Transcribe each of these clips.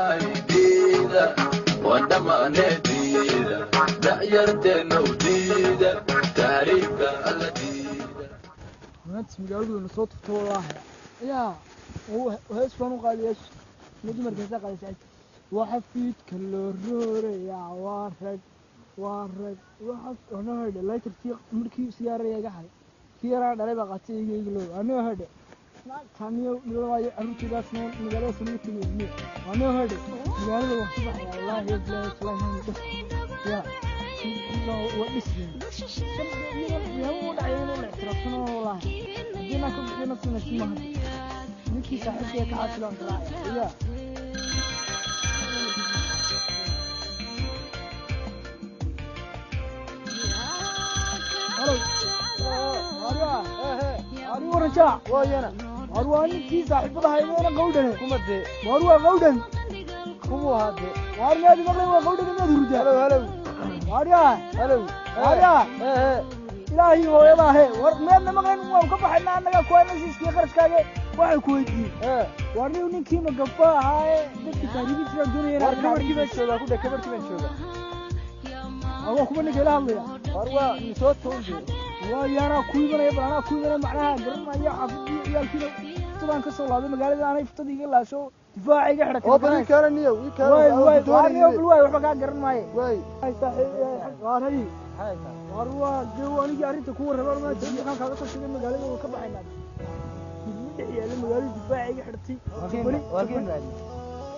Soomaalidida waan dhammaanediida, dacyarteena u diida tahriibka alla diida. Maanta magaaladu na soo tufto wallaahi. Yaa hees baan u qaadayaa, ma dumarka heesaa qaadaysa. Waxa fiidka loo roorayaa waa rag, waa rag. Waxa anoo hedhe laytarkii markii siyaaraya iga xaday, kii yaraa dhalay baa qaatay iga iglow anoo hedhe naagtaniyo dhilawaayo carruurtaydaas nool magaaladaas naga tegay. Anoo hedhe magaalada waan ka baxaya wallaahi, bilaahi talaahi. Yaa waa dhiseen yaabo u dhacay in la ictiraafsano wallaahi. Haddii naan ka bixiyo nafsi nafsi maaha, ninkii saaxiibkaya ka caasilaan garaacaya. Yaa halow, ari waran jaac Waayana war waa ninkii saaxiibada haydeena qawdhane. Kuma dee? War waa qawdhan. Kumuu ahaa dee? War miyaad maqlay? Waa qawdhan, miyaad hurdaa? Halow, halow. Waryaa halow. Waryaa ee ilaahii hooyadaahe, war miyaadna maqlayn? Waan ka baxaynaa annaga kuwaana heshiiskii qarashkaaga waxay ku weydiiyey. Ee war nin ninkii magafa ahaa ee dadka taariibi jiraan doonaya. War kabarkii baan joogaa ku dheh, kabarkii baan joogaa. Waa kuba ninka ila hadlaya. War waa nisoo toon dee. Waayo anaa ku imanaya, bal anaa ku imanaya, macnaha garanmaya xaafadii ciyaalkiina futadaan ka soo laabay magaalada, anay futadii iga laasho difaaca iga xidhatay. Oo bal ii keena niyow, ii keena. Waay waay, waar niyow, bal waay, waxba kaa garan maaye. Waay. Waar hay. Maxay tahay? Waar waa dee anigii arrinta ku warraba maanta waxaan kaaga soo sheegay magaalada waa ka baxaynaa, dhex yaalla magaalada difaaca iga xidhatay.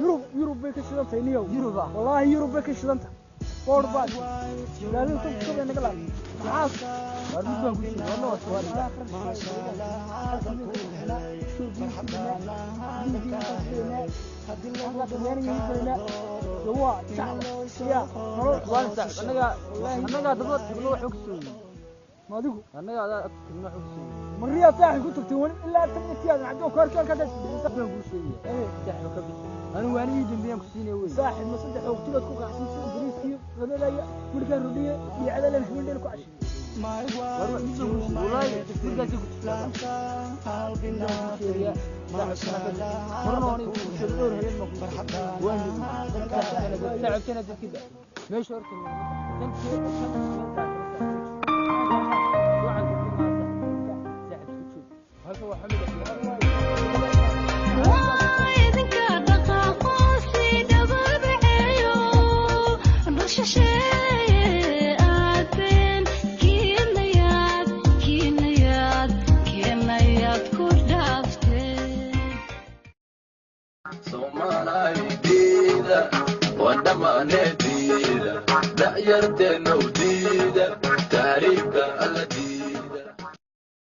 Yurub, Yurub bay ka shidan tahay niyow. Yurub ah? Wallaahi Yurub bay ka shidan tahay, boor baa magaalada ka fukada naga laabay maxaas. War mid baan ku sheegay, warna waa suwaal. Waan saaxib, annaga annagaa daba tagno wax og sooyi. Adigu annaga adaa tagno wax og sooyi. Mariyaa saaxib ku tagtay weli ilaa tan intii aadan cabdi ku arkay halkaas. Baan kuu sheegaya saaxib, ka bixi anigu waanigii dambiyaan ku siinaya wey. Saaxib, ma saddex waqtibaad ku qacsan sida bariiskii qadadaya markaa rudhiye iyo cadalan habeen ku cashay? War wax mid baan kuu sheegay wallaahi, markaasay ku jirtaa mid baan kuu sheegaya saaxibkana ka bixi. Horena waan kuu sheegay, dhowr habeen baan kuu sheegay, waan yidhi saaxibkana dadka da meesha horta tan Idinka dhaqaaqosi dhababaceeyo dhulshasheeye aadeen kiinayaad kiinayaad keenayaad ku dhaafteen. Soomaalidida waan dhammaanediida, dacyarteena u diida tahriibka alla